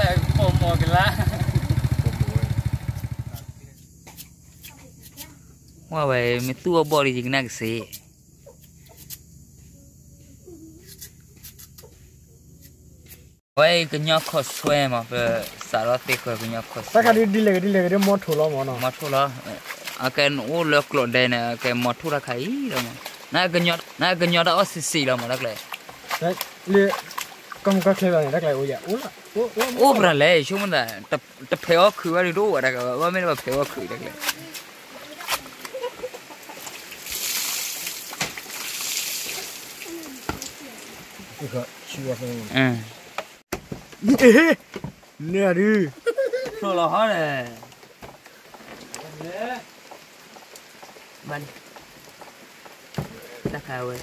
ပိာ်မီၤကလါ, ဝဲ မ့ၢ်သူၣ်အီၣ်ဘီၣ်ဒီး ယကနၣ်ကစ့ၢ်. ဝဲကညီခီၣ်ဆွဲမး ပစးထီၣ်သ့ဃၢၤကညီခီၣ်ဆွဲ, တၢ်ခါဒ်လဲၣ်ဂ့ၤဒ်လဲၣ်ဂ့ၤဒ်မီထိၣ်လီၤမးနီၤ, မီထိၣ်လီၤ, အကဲနအိၣ်လၢကျိးဒဲန့ၣ် အကဲမီထိၣ်တၢ်ခါအံၤလီၤမး, နကညီတၢ်အီၣ်ဆံးဆံးလီၤမး တၢ်ကျဲ, လၢ ကီၢ်မုၢ်ကီၢ်ချ့ဘၣ်န့ၣ် တၢ်ကျဲအိၣ်ယၤ, အိၣ်ပတၢ်လဲၣ် ဆိကမိၣ်သး, တဖဲးအီၣ်ခုးဝဲဒုးတအိၣ်ဘၣ်တၢ်က, ဘၣ်မ့ၢ်တဖဲးအီၣ်ခုးတၢ်ကျဲ န့ၣ်ဒုး, ဖျိလီၤဟီဒီး, ဘၣ်န့ၣ်, တၢ်ခါဝဲ,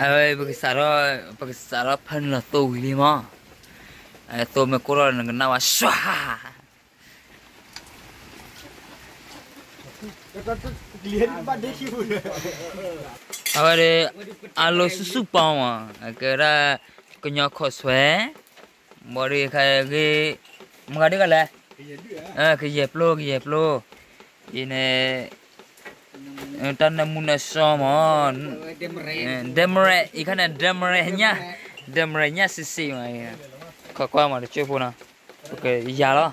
အဝဲ ပကစးထီၣ်ဖၢနုာ်လီၤသိဝံၤလံမး, သိမ့ၢ်ကိၢ်ထီၣ်နကနၣ်ဝဲ စွါ အဝဲဒၣ် အလိၤစုၣ်စုၣ်ပီမး အကဲဝဲဒၣ် ကညီခီၣ်ဆွဲ, ဘၣ်ဒီးခါဂ့ၤ, မၤဂၤဒ်ကလဲၣ်, ကယဲၢ်ပျိ ကယဲၢ်ပျိ, အံၤန့ၣ် တၢ်နၢမူနၢဆှီမး, ဒဲမရဲၣ် အံၤခါန့ၣ် ဒဲမရဲၣ်ညၣ်, ဒဲမရဲၣ်ညၣ်ဆံးဆံးမး, ခီကွၢ်မးတကၠိၢ်ဖိနီၤ, ယၤလီၤ.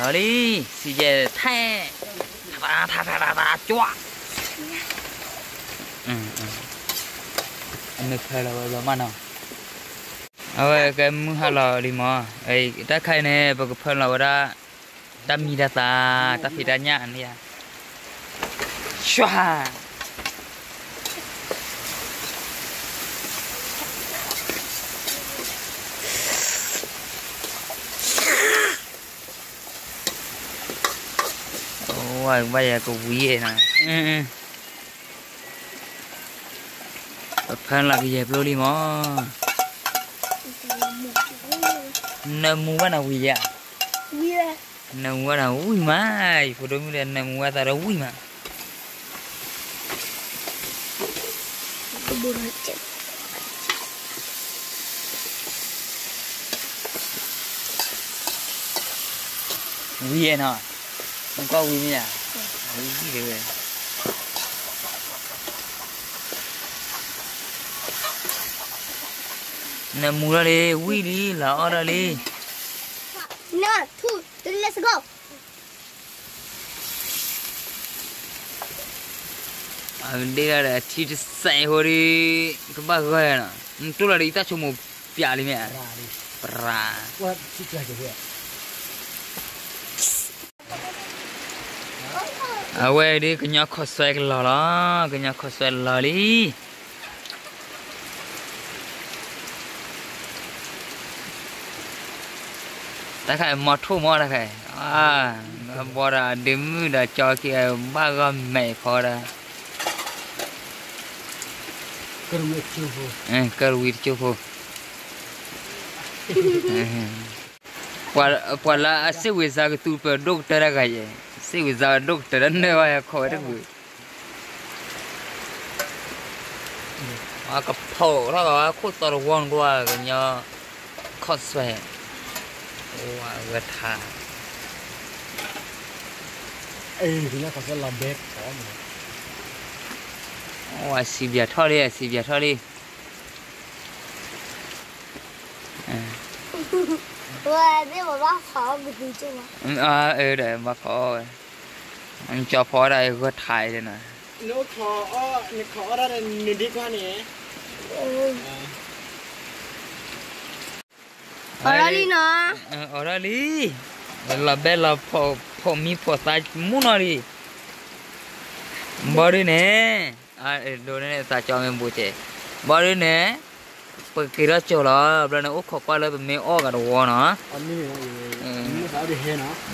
လီၤလံ, စံယဲၢ်ထဲ, ထါထါထါထါထါ ကွၢ်, မ့ၢ်ဖၢလီၤဝဲဘျီမးနီၤ, အဝဲကဲမုၢ်ဟါလီၤလံမး, တၢ်ခါအံၤန့ၣ် ပကဖၢလီၤဝဲဒၣ် တၢ်မံၤတၢ်သၣ်, တၢ်ဖံးတၢ်ညၣ်န့ၣ်ယါ, ဆှါ ဝဲဘၣ်ယၤကဝံၤနီၤ, ပဖၢလီၤကယဲၢ်ပျိလံမး, နၢမူဘၣ်နၤဝံၤယါ, နၢမူဘၣ်နၤဝံၤမး, ယဖိဒိၣ်မုၣ်ဒီး နၢမူဘၣ်သးဒီးဝံၤမး ဝံၤနီၤ, နကွၢ်ဝံၤမ့ၢ်ဧါ, ဝံၤဝံၤဝဲ, နၢမူထီၣ်လံ ဝံၤလံ လီၤအီၣ်ထီၣ်လံ. One, two, three, let's go. အဒ့ဒၣ်ဒီးထံတစဲးဖိဒီး ကဘၣ်ဂီၢ်နီၤ, နတိၢ်လီၤဒီးယတၢ်ဆိကမိၣ်ပျးလံမ့ၢ်ဧါ, ပြၤ အဝဲဒၣ်ကညီခီၣ်ဆွဲကလီၤလီၤ, ကညီခီၣ်ဆွဲလီၤလံ. တၢ်ခါအံၤမီထိၣ်မီတၢ်ခါအံၤ, ဘီဒီးဒ့မုၣ်ဒီးကၠီခံဂၤဘၣ်ဂီၢ်မဲာ်ဖီဒီး, ကရဝံတကၠိၢ်ဖိ, ပှၤလၢအစ့ၣ်ဝံၤစါကသူပၢၤဒိၣ်ကတၢၢ်တၢ်ဂၤယဲ, စ့ၣ်ဝံၤစါဝဲဒိၣ်ကတၢၢ်တၢ်နၢ်ဝဲယခီဝဲတကွံာ် အကဖီၣ်ထီၣ်ကီးခိၣ်သီတဝီနကွၢ်ကညီခီၣ်ဆွဲ, ဝဲထါ, အစံးဘျုးထီၣ်လံ အစံးဘျုးထီၣ်လံ. ဝဲသ့ၣ်ဘၣ်ခီအီၣ်ကသ့ကၠိၢ်မး, ဒီးဘၣ်ခီအီၣ်ဝဲ, ကၠီဖီဝဲဒၣ်ဂီၢ်ထါအံၤန့ၣ်, နခီအီၣ်တၢ်န့ၣ်, အီၣ်ထီၣ်လံနီၤ, အီၣ်ထီၣ်လံ, လီၤဘဲလီၤဖီၣ်မံဖီၣ်သးမူနီၤလံ, ဘီဒုန့ၣ်, ဒိးန့ၣ်သးကၠီမ့ၢ်ဘူးကဲ, ဘီဒုန့ၣ်, ပက့ၤထီၣ်ကၠိၢ်လီၤ, ဘျီန့ၣ်အိၣ်ခိးကွၢ်လၢပမ့ၢ်အီၣ်ဂၤတဝီနီၤ,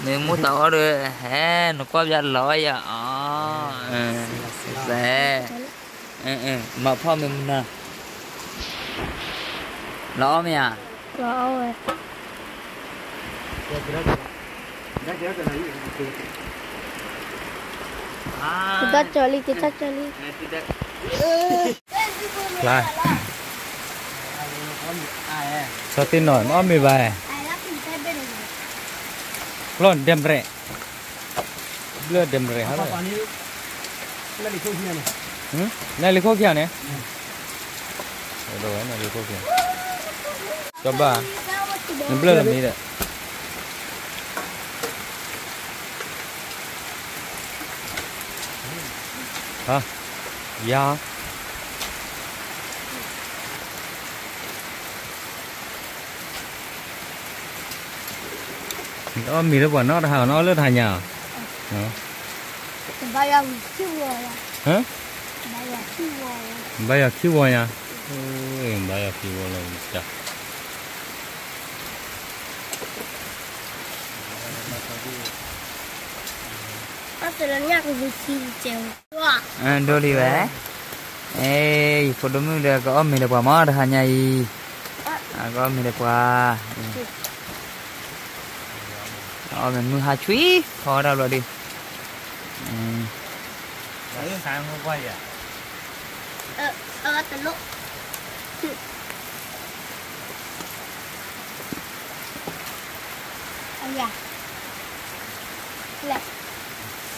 မ့ၢ်မိၣ်သးအီၣ်ဒီးဟဲ, နကွၢ်ပယါလီၤအီၣ်ယၤအီၤ, စဲး, မၤဖီၣ်မ့ၢ်မနၤ, လီၤအီၣ်မ့ၢ်ဧါ, လီၤအီၣ်ဝဲ. ကတၢ်ကၠီလံ ကတၢ်ကၠီလံ. ဖျါ, ဆီတ့ၢ်နီၣ် မ့ၢ်အီၣ်မ့ၤဘၣ်, လီၢ်ဒဲမရဲၣ်, ဘျၢဒဲမရဲၣ်ဟါလီၤ. နလံၤခိၣ်ခံဂၤန့ၣ်, နလံၤခိၣ်ခံဂၤ, ကဘၣ်, နဘျၢလီၤမံၤဒီး ဟါ, ယၤ, အီၣ်မ့ၤလၢပှၤနီတဟါ နအီၣ်လၢတဟါညါ, ဘါယွၤခံဝီၤညါ, ဘါယွၤခံဝီၤလီၤ, တၢ် ဒိလံဝဲ, ယဖိဒိၣ်မုၣ်ဒီး ကအီၣ်မ့ၤဒီးပှၤမ့ၢ်တဟါညါအံၤ, ကအီၣ်မ့ၤဒီးပှၤ, အီၣ်မ့ၤမုၢ်ဟါဆှံ, ထီတၢ်ဘျီဒုး,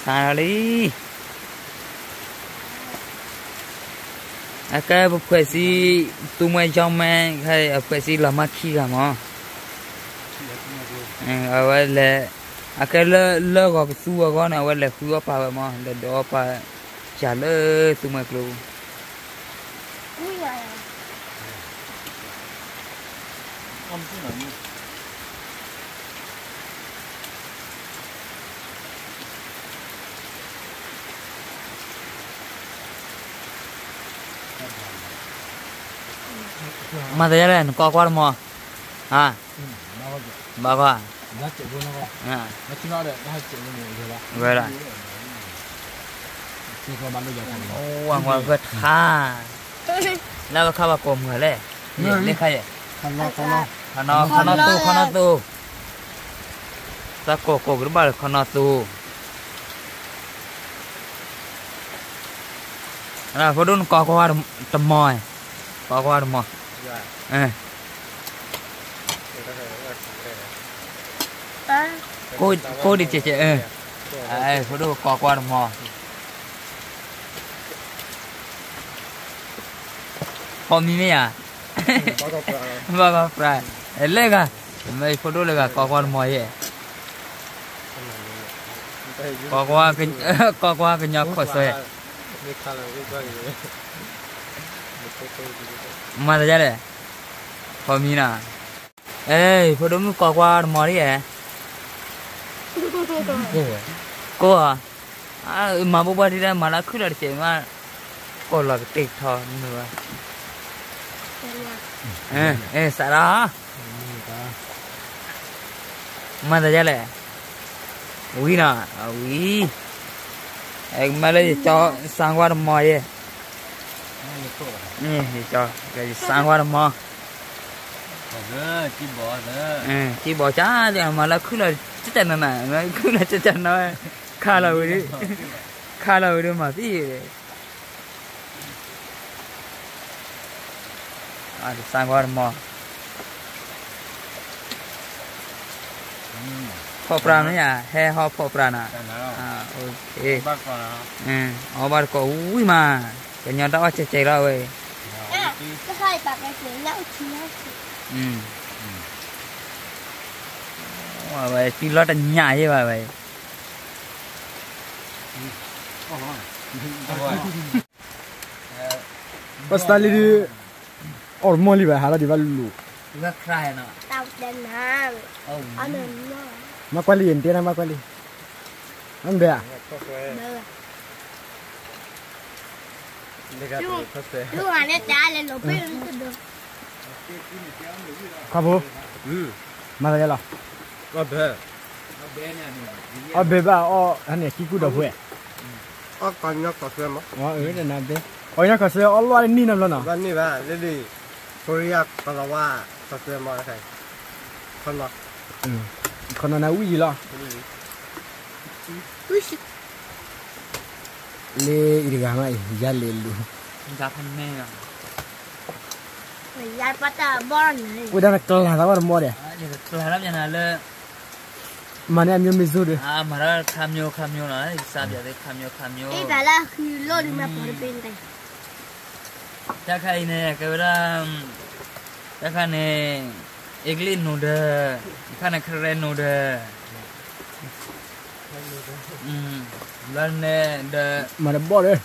စါလံ, အကဲပဖှဲးစံ, သူမွဲကၠီမဲ, အဖှဲးစံလီၤမၢ်ခံဂၤမး, အဝဲလဲၤ, အကဲလၢလၢဂီၤကသူအဂီၢ်န့ၣ် အဝဲလဲၤဃုအီၣ်ပာ်ဝဲမး, လဲၤဒုးအီၣ်ပာ်, ယၤလၢသူမွဲကျိ မၤသးဒ်လဲၣ် နကိးကွၢ်တမီၤ, ဟါ, ဘၣ်ကွၢ်, ဝဲဒၣ်, အိၣ်ဝဲကွၢ်ဂၢၢ်ထါ, လၢဝဲခါဘၣ်ကိးမုၢ်လဲၣ်, န့ၣ်ခါယဲၢ်, ခီနီၢ်သူ, ခီနီၢ်သူ, သးကိးကိးကတဘၣ်လၢခီနီၢ်သူ ဖိဒိၣ်နကိးကွၢ်တမီၤ, ကိးကွၢ်တမီၤ, ကိးဒံးကဲးကဲး, ဖိဒိၣ်ကိးကွၢ်တမီၤ, ဖီမံမ့ၢ်ဧါ, ဘၣ်ကီပြၤ, လၢဂၤ, မ့ၢ်ဖိဒိၣ်လၢဂၤကိးကွၢ်တမီၤယဲၢ်, ကိးကွၢ်ကညီခိးစဲ, မၤသးဒ်လဲၣ်, ဖီမံနီၤ, အဲ ဖိဒိၣ်မုၣ်ကိးကွၢ်တမီၤဒ်ယဲၢ်, ကိးဧါ, မၤဘိဘၣ်ဒ်လဲၣ် မၤလၢခုၣ်လီၤတစဲးမး, ကိးလီၤကတ့ၢ်ထီ, စးထီၣ်, မၤသးဒ်လဲၣ်, ဝံၤနီၤ, ဝံၤ, မ့ၢ်လၢယကၠီ စၢ်ကွၢ်တမီၤယဲၢ်, ယစၢ်ကွၢ်တမီၤ, ကံဘီကၠါ, မၤလၢခုၣ်လီၤ, တနၤနၤ, ခုၣ်လီၤတနၤ, ခါလီၤဝံၤဒုး, ခါလီၤဝံၤဒုးမၤသံ, စၢ်ကွၢ်တမီၤ, ဖီၣ်ပြၢ်မ့ၢ်ဧါ, ဟဲဟီဖီၣ်ပြၢ်နၤ, အီၣ်ဘၣ်တကိးဝံၤမး, ကညီတၢ်အီၣ်ကဲးကဲးလီၤဝဲ, ဝဲတံၤလီၤတညၣ်ယဲၢ်ဘၣ်ဝဲ, ဘၣ်စတၢ်လံဒုး, အီၣ်တမီၢ်လံဘၣ် ဟးလီၤဒံးဘၣ်လူၤ, မၤကွၢ်လံ ယတဲနၤမၤကွၢ်လံ, မ့ၢ်ဘၣ်ဧါ, ခွါဖိ, မၤသးဒ်လဲၣ်, အီၣ်ဘဲဘၣ်အီၣ်န့ၣ် ကံၢ်ကူၣ်ဒီးဖှဲး, အီၣ်ကညီခီၣ်ဆၢမး, အီၣ်ကညီခီၣ်ဆၢ အီၣ်လီၢ်န့ၣ်နံၣ်နီတဘျီနီၤ, ဘၣ်န့ၢ်ဘၣ်လၢလံ, ဖိရံယါကလီၤဝါ, ခီၣ်ဆၢမး, ခီနီၤ, ခီနီၤနၤဝံၣ်ယံၤလီၤ. လၢအံၤတဂၤမးအံၤ ယၤလဲၤလူၤ, အိၣ်ဒၣ်နကျၢၤသးဘၣ်တမီၢ်ဒီး, မၤန့ၢ်အမျိုးမျိုးစိဒီး, မၤတၢ်ခါမျိုးခါမျိုးနီၤ, ယစးဘၣ်သ့ၣ်ခါမျိုးခါမျိုးနီၤ, တၢ်ခါအံၤန့ၣ် ကဲဝဲဒၣ်, တၢ်ခါန့ၣ် အ့ကလံး noodle, တခါန့ၣ် ခရဲ noodle, လၢန့ၣ်ဒီး မၤတဘီၣ်ဒီး,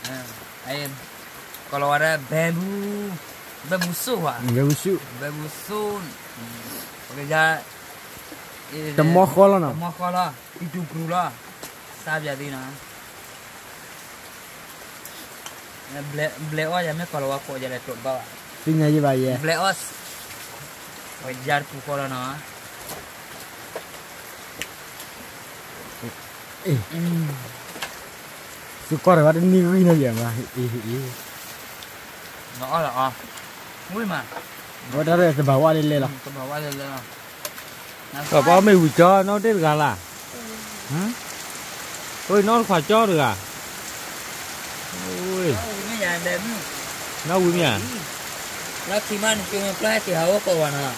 ကိးလီၤဝဲဒၣ် bamboo, bamboo soup ဧါ, bamboo soup, bamboo soup, ပကယါ, တမီၢ်ဃီလီၤနီၤ, တမီၢ်ဃီလီၤ, တံတူပူၤလီၤ, စးဘၣ်သ့ၣ်နီၤ ဘျဲးအီၣ်ယၤမ့ၢ်ကိးလီၤဝဲကိးယၤလဲၣ်တိာ်တဘၣ်ဘၣ်, သ့ၣ်ညါယံၤဘၣ်ယဲ, ဘျဲးအီၣ်, ပယါတပူၤဃီလီၤနီၤ, သုကွၢ်တဂၤတနံၤဂံၢ်နီၤယဲမး, အံၤ, ဝဲတၢ်တဘၣ်ဝဲလဲၣ်လဲၣ်လီၤ, ပှၤမ့ၢ်ဝံၤကၠီနီၣ်တ့ၢ်တဂၤလၢ်, အနီၣ်တခွးကၠီတဂၤ, နီၣ်ဝံၤမ့ၢ်ဧါ, လၢခံမးနကၠိမ့ၢ်ပျၢ်ဟဲက့ၤဟးအိၣ်ကိးဝဲနီၤ,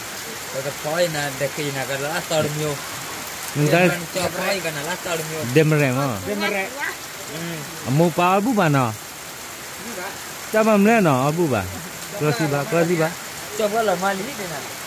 ပကဖီအံၤနၤ ဒဲးက့ၤနၤကလၢအသီတမံၤ, ဒဲးမရဲၣ်မး, အမိၢ်ပၢ်အီၣ်ဘူၣ်ဘၣ်နီၤ, တၢ်မၤမလဲၣ်နီၤ အီၣ်ဘူၣ်ဘၣ်, ကျၢၤသံဘၣ် ကျၢၤသံဘၣ်, ကၠီဘၣ်လီၤမၤလံဒ်နၤ